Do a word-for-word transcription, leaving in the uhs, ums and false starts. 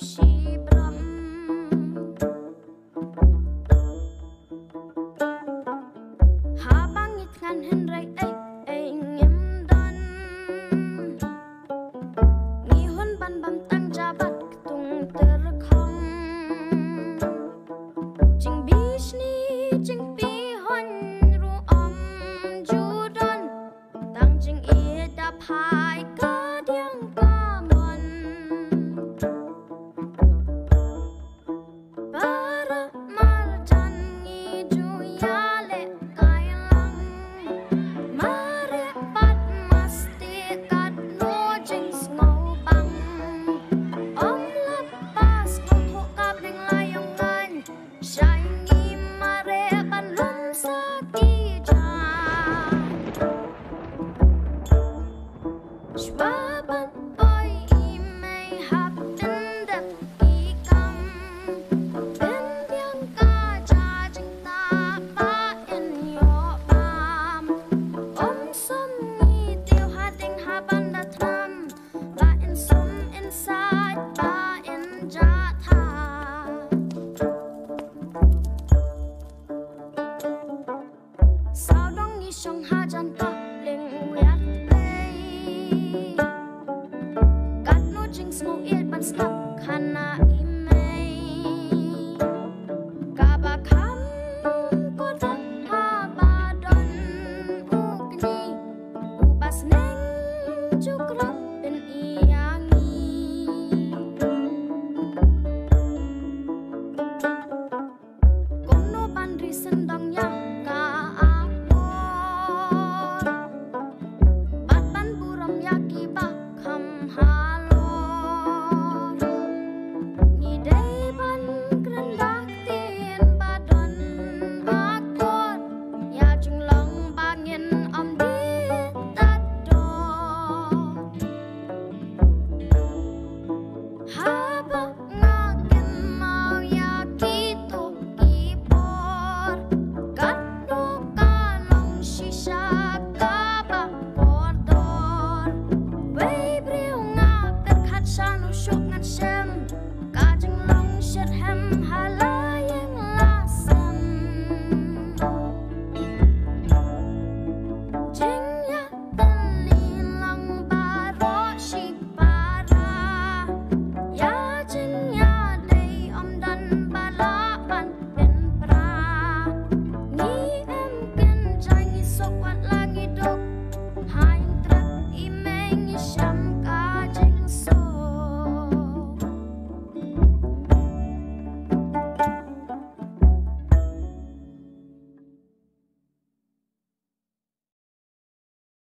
Shi bram. Haba ngi thngan hynrei ei ei ngim don. Ngi hun ban bam tang ja bad ktung tyrkhong. Jingbishni jingpihon ruh ym ju don. Tang jingïeit da phai ka diang ka mon. Para marjan ngi ju ïaleh kai lang. Mareh bad masti katno jingsngewbang. Ym lap pas kong thoh ka bneng la ïong ngaiñ. Shai ngi mareh ban lum sa ki ja. Shwa ban poi i mei hap pyndep i kam. Pynbiang ka ja jingtah ba in ïoh bam. Ym sum ngi tiew hadien ha ban da tham. Ba in sum in sait ba in ja tha. Sawdong ngi shong hajan ka ling wiat pei. Katno jingsngew ïeit ban sngap khana i mei. Kaba kham kordor haba don u kñi. Uba sneng ju krop pyn-i ïa ngi. Kumno ban ri sngewdang ïa ka akor. Bad ban burom ïa kiba kham halor. Ngi dei ban kren ba ktien ba don akor. Ïa jinglong ba ngin ym die tad dor. Haba nga kynmaw ïa kito ki por. Katno ka long shisha kaba kordor. Wei briew nga pyrkhat shano shuh ngan shem.